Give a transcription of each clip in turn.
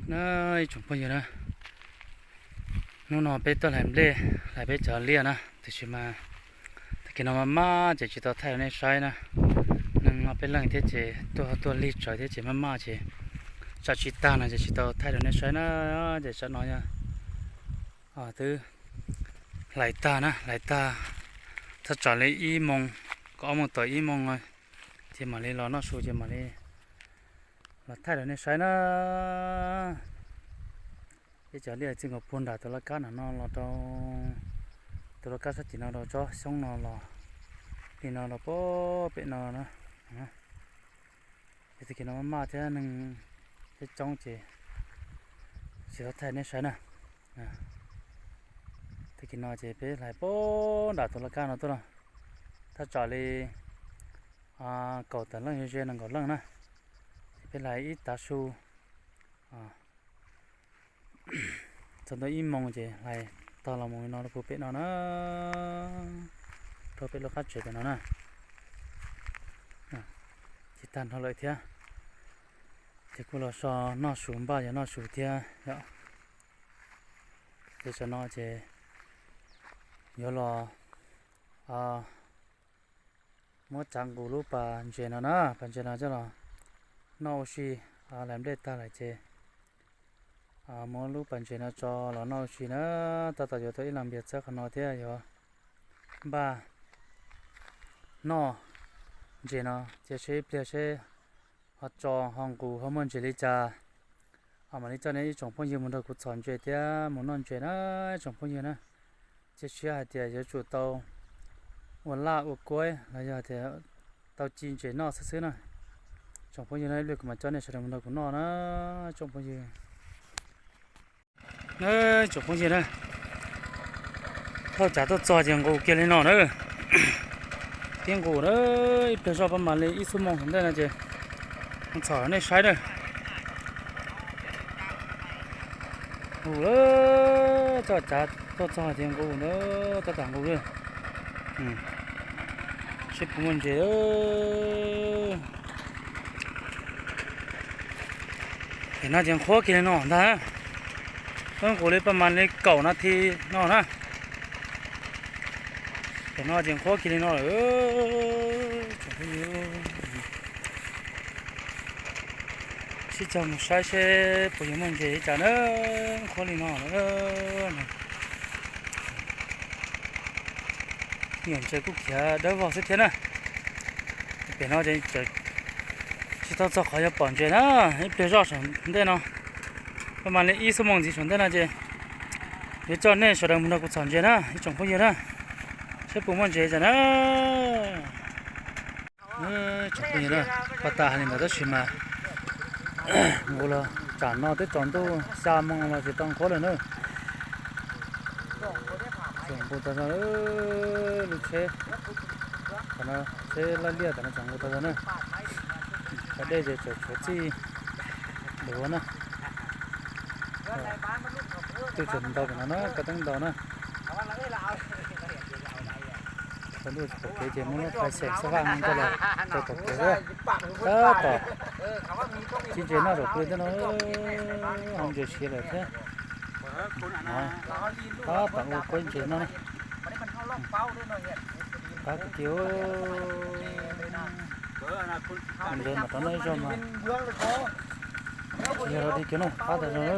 Na, ib tsoom phooj ywg na, hnub no peb tuaj hlais nplej, hlais peb cov liaj na, tiam sis mas tag kis no maj maj ces tsis tau thaij rau nej saib na. Neeg no peb leeg thiab ces tuaj tuaj lig tsawv thiab ces maj maj ces tsam tsis tag no ces tsis tau thaij rau nej saib na. Ces tsam no yog twb hlais tag na, hlais tag thaj tsam li ib moos, kaum ob moos tawm ib moos no ces mam li los noj su ces mam li los thaij rau nej saib na. Peb cov liaj txij nkaus puag nram tus laj kab no los rau tus laj kab sab tim no rau tsob xyoob no los li no rau pem no na. Ces tag kis no maj maj thiab neeg coob coob ces tsis tau thaij nej saib na. Tag kis no ces peb hlais puag nram tus laj kab no tuaj los thaj tsam li kaum tawm leej ze ze nees nkaum leej na. Ces peb hlais ib tav su txog ntua ib moos ces hlais tag los mus no rau puag pem no na, rau pem lub qab tsev pem no na. Ces tag nrho lawm thiab, ces kuj los so noj su npaj yog noj su thiab yom. Ces tsam no ces yuav los muab tsav nqus lub pas ntses no na, pas ntses no coj los noj ua si. Hlais nplej tag lawm ces muab lub pas ntses no tso los noj ua si na. Tab tom yuav tau ib las npias txhawb qhov no thiab yuav npaj noj ntses no, cia seb ib pliag seb ho tso ho nqus ho muaj ntses li cas, mam li coj nej ib tsoom phooj ywg mus nrog kuv txhom ntses thiab mus noj ntses na, ib tsoom phooj ywg na. Cia siab hais tias yuav tsum tau ua laj ua kuaib los yog tias tau ci ntses noj xwb xwb na. Tsoom phooj ywg na, ib pliag kuv mam coj nej sawv daws mus nrog kuv noj na, tsoom phooj ywg. Tsoom phooj ywg na, thauj tsav tuaj txog ces nqus kiag li no na. Tib nqus na, ib pliag zoj pab mas li ib xuab moos tom ntej no ces txhom nej saib na. Nqus, coj tsav tuaj txog ces nqus na, tab tom nqus li. Seb puas muaj ntses. Ces no ces nqhuab kiag li no ntag. Nqus li pab mas li kaum nas this no na. Ces no ces nqhuab kiag li no lawm. Sib cog mus saib seb puas yuav muaj ntses li cas na. Nqhuab li no lawm. Nyuam ntses kuj khiav dawb vog xwb thiab na. Pem no ces tsis tau txog qhov yuav pom ntses na, ib pliag zoj saum ntej no, pab mas li ib xuab moos ntxiv saum ntej no ces yuav coj nej sawv daws mus nrog kuv txhom ntses na, ib tsoom phooj ywg na, seb puas muaj ntses cas na. Tsoom phooj ywg na, pab tas hais li ntawd tab sis mas nqus los tsam no twb tsaus ntuj xya moos los tsis tau nqhuab lawm na. Tseem nqus tau zog lub tsheb, tsheb laj liaj tam no tseem nqus tau zog na. Pas dej ces tseem tshuav txij duav na. Twb tseem ntau pem no na, koj teeb ntau na. Tsaus ntuj tsis pom kev ces muab lub phais xeem xab vaj no coj los rau tom kev xwb. Tab tom ci ntses noj zaum pw tej no, ho ntses siav lawm thiab. Tab tom ua kuaib ntses no, qab tiag tiag. Ntses mas rov noj ib zaug mas tsis yog rau li kiag na, qab tas zog na.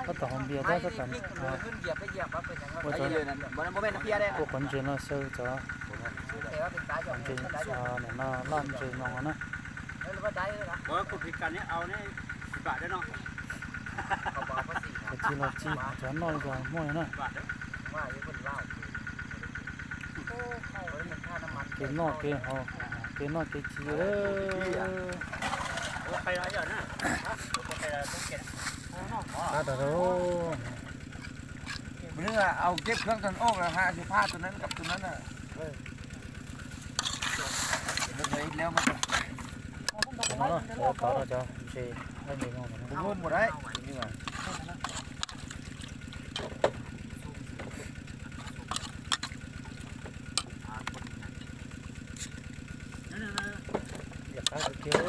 Tab tom haus npias thiab tab tom ua cov, ua qhov ntses no xyaw cov, qhov ntses, nim no laj ntses no na. Cov ci los ci, cov noj li cas muaj li na. Kev noj kev haus, kev noj kev ci. Qab tas zog. Ao kiếp trước tao ôm là hai mươi pha tụi nó cặp tụi nó nè. Tụi nó, tụi nó tov ra cov ntses, ntses no. Cũng luôn một đấy. Qab kiag.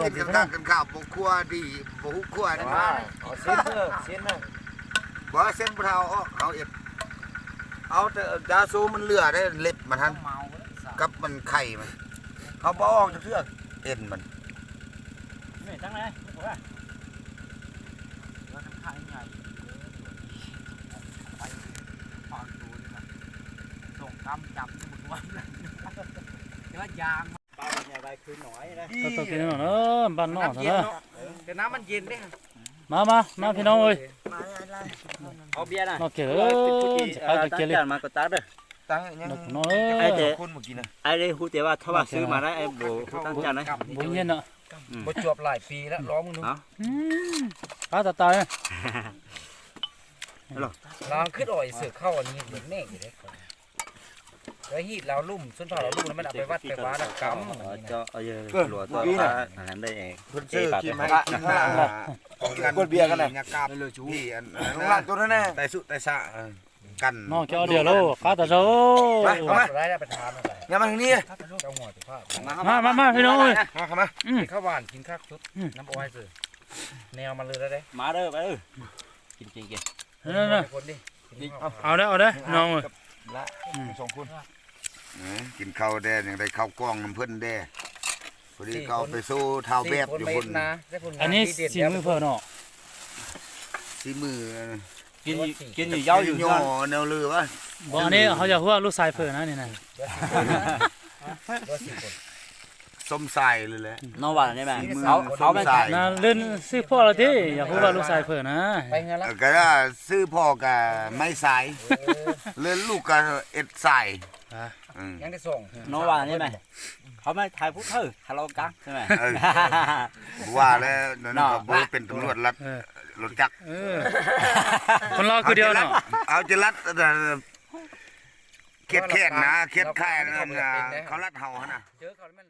กินกับข้าวบ่ครัวดี บ่ฮู้ครัวดี เส้นเด้อ เส้นเด้อ บ่เส้นบ่เท่าออก เฮาเอ็ด เอาแต่ดาวซูมันเหลือได้ เล็บมันหั่น กับมันไข่มัน เฮาบ่ออกจักเทื่อ เอ็นมัน นี่ตั้งเลย ส่งกำจับนี่หมดวันเลย แต่ว่ายาง Tau tau kiag no na, npaj noj ntag na. Mas mas mas phi noob ua, noj kiag, tsis qab kiag li. Npaj nyiaj no. Qab tas tas. Lawv hib lawv lub, sub phaj lawv lub no, mej lam pais vaj pais vav lawv kam. Noj kiag ob diav lauj, qab tas zog. Mas mas mas phi noob ua. Au da, au da, no. กินข้าวแด่ ยังได้ข้าวกล้องนำเพิ่นแด่ พอดีก็เอาไปสู้ท้าวแบบอยู่พุ่น อันนี้สีมือเพิ่นเนาะ สีมือ กินอยู่เย้าอยู่ ย่อแนวลือวะ บ่ อันนี้เขาอยากฮู้ว่าลูกชายเพิ่นนะนี่นะ ส้มทรายเลยแหละ น้องว่าได้ไหม เขาเขาไม่ น่าเล่นซื้อพวกเราที่อยากฮู้ว่าลูกชายเพิ่นนะ เออ ก็ซื้อพ่อกับไม้สาย เล่นลูกกับเอ็ดสาย อ่ะ อืม ยังได้ส่ง น้องว่าได้ไหม เขาไม่ถ่ายผู้เฒ่า ถ่ายเรากังใช่ไหม เออ ว่าแล้วนั่น เนาะ ก็บอกว่าเป็นตำรวจรัฐ เออ รถจักร เออ คนเราคือเดียวเนาะ เอาจะรัด เออ เครียดๆนะ เครียดแค้นนั่นนะ เขารัดเฮานะ เจอเขาแล้วมัน